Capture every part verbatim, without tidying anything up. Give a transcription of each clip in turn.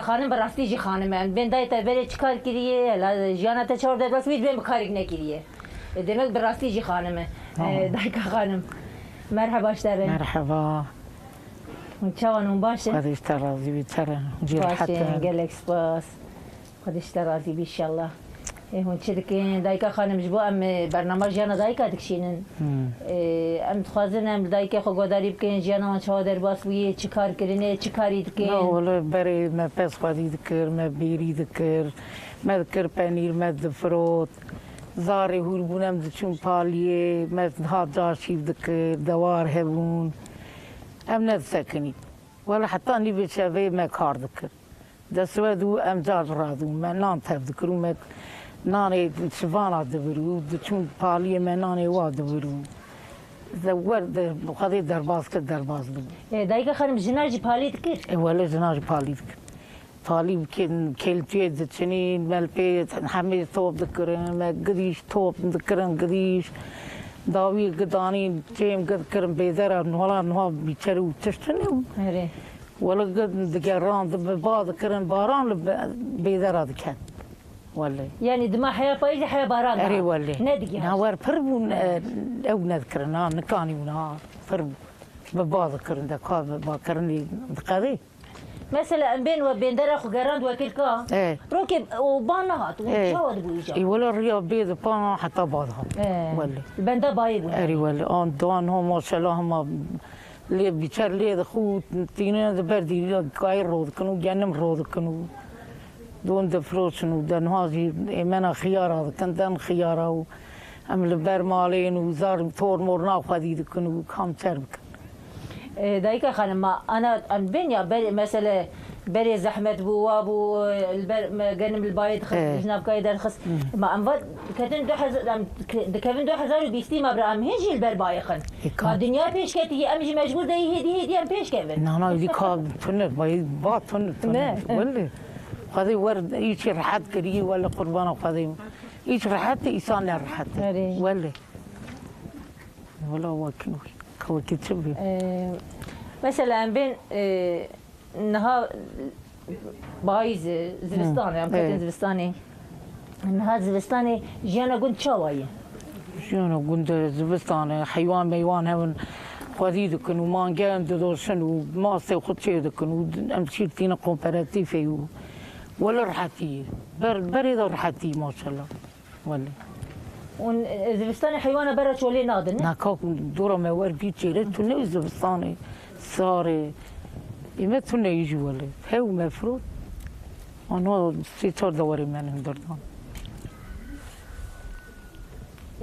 Xanim bi rastî jî xanim e. Em bên dayê te berê çi kar kiriye? Hela jiyana te çawa derbas bû, hiç bên bi karek nekiriye. E, demek bi rastî jî xanim e. Tamam. E, dayka xanim. Merheba ji te re. Merheba. Hûn çawa ne, hûn baş in? Xwedê ji te razî bî, te re. Cî Baş rehet in, e. Gelek spas. Xwedê ji te razî bî inşallah. Ê, hûn çi dikin? Dayika xanim, ji bo em, e, bernama jiyana dayika dikişînin. Hmm. Ê, em dixwazin em li dayikê xwe guhdarî bikin, jiyana wan çawa derbas bûye, çi kar kirine, çi karî dikin? Na, wele berê me pez xwedî dikir, me bêrî dikir, me dikir penîr, me difirot. Zarê hûr bûn, em diçûn paliyê, me hat caşîv dikir, dewar hebûn. Em nedisekinî. Wele heta nîvê şevê me kar dikir. Destwed û em car radûn, me nan tev dikir û me nanê şivana dibir û diçûn paliyê me nanê wa dibir û ze-, wer de, xwedê derbas kir, derbas dibû. E, dayika xanim, jina jî palî dikir? E, wele jina jî palî dikir. Palî bi kê-, kêltiyê diçinîn, me li pê hemê top dikirin, me gidîş top dikirin, gidîş. Dawî gidanîn, çêm gid kirin bêdera, nuha, nuha bîçer û tişt tune bû. Erê. Wele gid digeran, di bi ba dikirin, baran li be-, bêdera diket. Wele. Yani dima heya payîzê, heya baran da. Erê wele. Ne digihan. Na wer pir bûn, e, ew nedikirin, ha, nikanî bûn, ha, pir bû. Bi ba dikirin, de ka bi ba kirin diqedê. Mesela em bên we bêndera xwe gerand wekî ka. E. Rokê û ba nehat, û E. çawa dibû îcar? Ê wele riya bê di pa heta ba dihat. E. Wele. Li benda bayê bûn. Erê wele. An doan ho maşallah hema lê biçer lê dixu tîne di ber dîrî kayê ro dikin û genim ro dikin û don difiroşin û de niha jî êmena xiyara dikin, den xiyara û em li ber malên û zar tor mor naxwedî dikin û kam çer bikin. E, dayika xanim, ma ana em bên ya berê, mesele berê zehmet bû, wa bû, e, li ber me genim li bayê dixist, E. ji nav kayê derxist. Hmm. Ma em va diketin du hezar, em dike-, dikevin du hezar û bîstî ma bira em hê jî li ber bayê xin. E, ka- Ma dinya pêş ketî, em jî mecbûr de hêdî hêdî em pêş kevin. Na, na, îdî ka tune, bayê ba tune, tune. Ne. Wele. Xwedê wer îçî rehet kirî, wele qurbana Xwedê. Îç rehet, îsan ne rehet. Erê. Wele. Wela wakin wî. Ka wekî çi bî? Ee, mesela em bên, e, niha payîz e, zivistan e, em Hı. ketin Evet. zivistanê. Niha zivistanê jiyana gund çawa ye? Jiyana gund e, zivistan e, heywan meywan hevin xwedî dikin û mangehên didoşin û mastê xwe çê dikin û em şîr tîne kooperatîfê û wele rehetî ye. Ber, berê de rehetî maşallah. Wele. Hûn, e, zivistanê heywana bera çolê nadin, ne? Na kak, dora me wer bî çêre, tu ne zivistanê, sarê. Ê me tu ne jî wele. Hew me firot. Ana sê çar dewarê me hindir dan.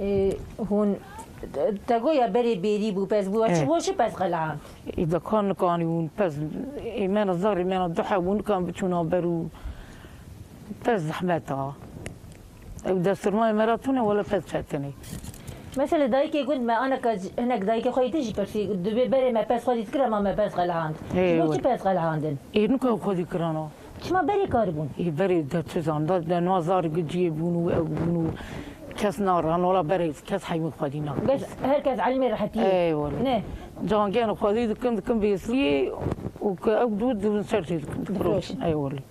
E, hûn, te, te goya berê bêrî bû, pez bû, çi Evet. bû, çi pez qelehand? Ê de ka nikanî hûn pez, ê me na zarê me na du heb hûn nikan biçûna ber û pez zehmet a. Ew desturmayê me re tune, wele pez çetin e. Mesela dayikê gund me, aneka j-, hinek dayikê xwe yê din jî pirsî, dibê berê me pez xwedî dikir, ema me pez qelehand. Ê, Ji bo wele. çi pez qelehandin? Ê, nuka xwedî kirana. Çima berê kar bûn? Ê, berê de çi zan, da, de na zar giciyê bûn û ew bûn û kes naran, wela berê kes heymî xwedî na. Bes her kes elmê rehetiyê. Ê, wele. Ne. Cangên xwedî dikin, dikin bêsliyê û ke ew dû dibin ser tê dikin. Difiroşin. Ê, wele.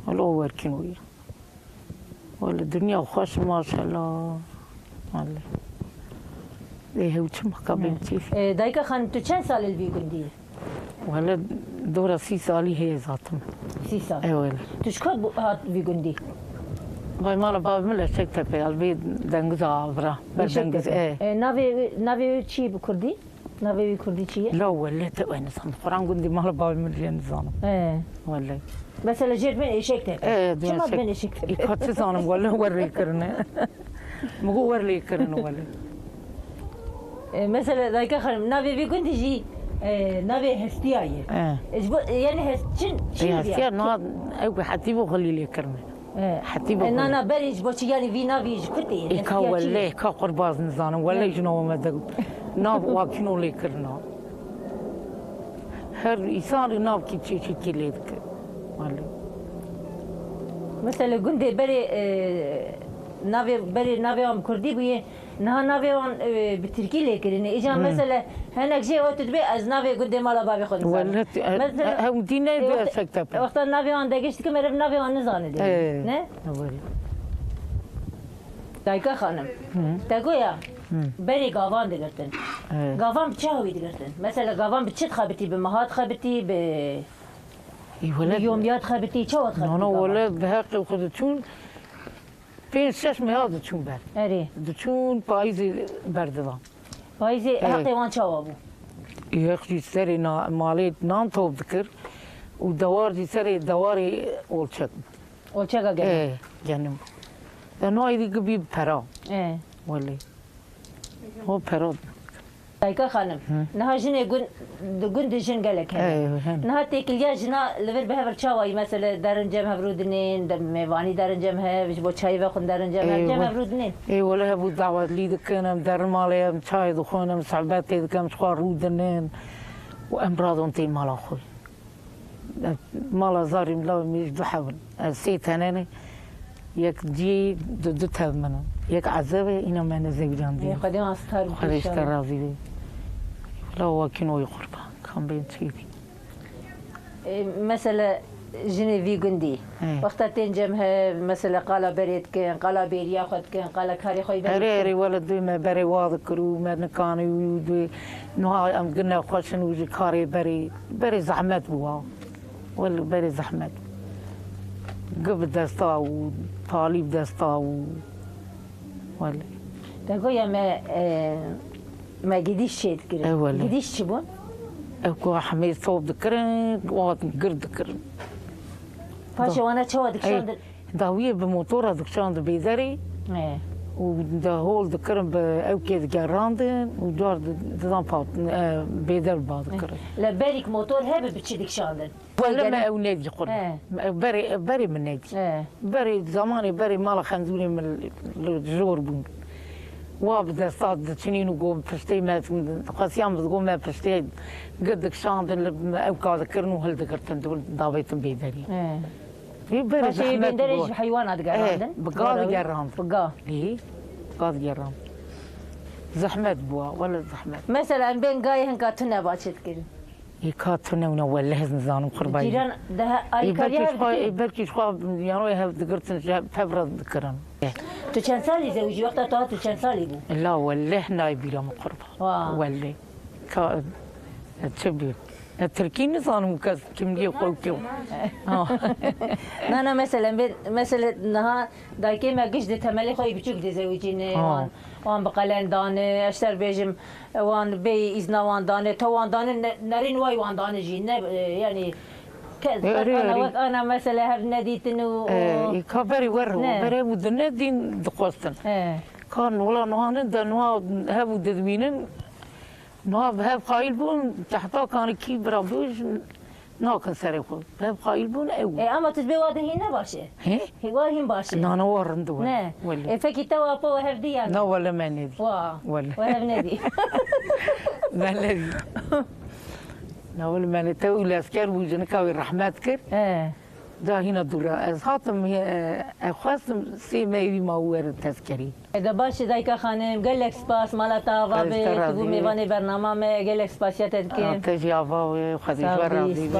Wele o werkin wî. Wele dinya xweş maşallah. Wele. Ê hew çi maka bên çî. E, dayika xanim, tu çend sal li vî gundî yî? Wele dora sî salî heye zatim. Sî sal. E wele. Tu ji ku hat vî gundî? Vay mala bavê min Leşektepe, ya vê dengiza avra. Ber dengiz, Leşektepe. e. E, navê, navê wê çi bi kurdî? Navê wî kurdî çi ye? La wele te wê nizanim. Quran gundî mala bavê min jê nizanim. He. Wele. Mesela jêr bên Eşektepe. E, Çima Eşek-, bên Eşektepe? Î ka çi zanim wele wer lê kirine. Min got wer lê kirine wele. E, mesela dayika xanim, navê vî gundî jî, e, navê hestiya ye. E. E, ji bo, e, yani hes-, çin, çin E, hestiya, na, ew hetî bo xilî lê kirine. E, Hetî e, bixwe. Na, na, berê ji bo çi, yani vî navî ji ku tê? Ê ka Hestiya çi ye? Wele, ka qurbaz nizanim. Wele Ne? ji nava me de nav wakîno lê kirina. Her îsanî navkî çeşîtî lê dike. Wele. Mesela gundê berê, e, Navê berê navê wan bi kurdî bûye. Niha navê wan, e, bi tirkî lê kirine. Îca mesele hinek jê ot dibe ez navê gundê mala bavê xwe nizanim. Wele, e, Mesela, e, ew dîne e, de wexta, eşek tepe. E, wexta navê wan degiş dikim, meriv navê wan nizane de. E, Ne? Wele. Dayka xanim, Hı. te goya Hı. berê gavan digirtin. E. Gavan bi çi hawî digirtin? Mesela gavan bi çi dixebitî? Bi meha dixebitî, bi, Ê, wele, bi yomiya dixebitî, çawa dixebitî Nana, gavan? Wele bi heqê xwe diçûn pênc şeş meha diçûn ber. Erê. Diçûn payîzê berdivan. Payîzê Erê. heqê wan çawa bû? Yex jî serê na-, malê nan top dikir û dewar jî serê dewarê olçek bû. Olçeka genim. Ê, genim. De no ayrı gibi para. Ê. Wele. O para. Dayka xanim, Hı. niha jinê gund, di gund de jin gelek hene. Ê, hene. Niha têkiliya jina li vir bi hev re çawa yî? Mesele derin cem hev rûdinên, de mêvanî derin cem hev, ji bo çayê vexwin derin cem hev, Ê, cem we-, hev rûdinên. Ê, wele hebû dawetlî dikin, em derin malê em çayê dixwin, em sohbetê dikin, em ji xwe rûdinin û em radon tê mala xwe. Mala zarî min lawê min ji du hev in. Ez sê tene ne. Yek cî du, du tev min in. Yek ezeb e, îna me ne zewicandî. Ê, Xwedê wan star bike Xwedê ji te inşallah. razî be. La wakîn oy qurban. Kan bên çî bî. Ê, mesele jinê vî gundî. He. Wexta tên cem he, mesele qala berê dikin, qala bêriya xwe dikin, qala karê xwe yî berê Erê, dikin. erê, wele dê me berê wa dikir û me nikanî û dê niha em gine xweş in û ji karê berê, berê zehmet bû wa. Wele berê zehmet. Gi bi desta û talî bi desta û wele. Te goya me, e, me gidiş çê dikirin. E, wele. Gidiş çi bûn? Ew ku hemê top dikirin, wan gir dikirin. Paşê Da- wana çawa Ey, dikişandin? Dawiyê bi motora dikişandin bêderê Ê. û de hol dikirin bi ew kê digerandin û car di-, didan pat, e, bêder ba dikirin. Le berîk motor hebe bi çi dikişandin? Wele me Gene- ew nedî qurban. He. Me ew berê, berê min nedî. He. Berê, zamanê berê mala xenzûrê min li, li jor bûn. Wa bi desta diçinîn û got piştê me, xwestiyan bi got me piştê gir dikişandin, li me ew ka dikirin û hildigirtin, di davêtin bêderî. He. Vê berê Paşê zehmet bêderê bû. ji heywana digerandin? He, bi ga Doğru. digerand. Bi ga. Lê, ga digerand. Zehmet bû, wele zehmet. Mesela em bên gayê hinka tune ba çi dikirin? Ê ka tune wina wele ez nizanim qurban. Cîran de he, Ê alîkariya belkî hev ji xwe, dikirin? ê belkî ji xwe yano hev digirtin, ji hev pevra dikirin. Tu çend salî zewicî? Wexta tu hat tu çend salî bû? La wele nayê bîra min qurban. Wa. Wele. Ka, e, çi bî? E, Tirkî nizanim kes kimliyê xwe û kê. Ha. Na, na, mesele, be-, mesele niha dayikê me giş di temelê xwe yî biçûk dizewicîne, Ha. wan, wan bi qelen dane, ez ter bêjim, wan bê îzna wan dane, te wan dane, ne-, nerîn way wan dane jî, ne, e, yanî, ke-, E, erê, ana erê. wek ana mesele hev nedîtin û, E, û e, ka berê wer Ne. berê bû dine dîn dixwestin. E. Ka wela niha ne de niha hev û didibînin, niha bi hev qayîl bûn, tehta kanikî bira bû, nakin serê xwe. Bi hev qayîl bûn ew. E, ama tu dibê wa de hîn ne baş e. He? Hê wa hîn baş e. Nana wa rind we. Ne. Wele. E, fekî te wa po we hev dî ya. Na wele me nedî. Wa. Wele. We hev nedî. Me nedî. Na wele me ne te û lesker bû, jinika wê rehmet kir. E. Da hîna dûr e. Ez hatim, e, ez xwestim sê mehê wî ma werin tezkerî. E, de baş e dayika xanim, gelek spas, mala te ava be, Ez te tu bû razî. mêvanê bernama me, gelek spasiya te dikim. A, te jî ava be, Xwedê ji we razî be.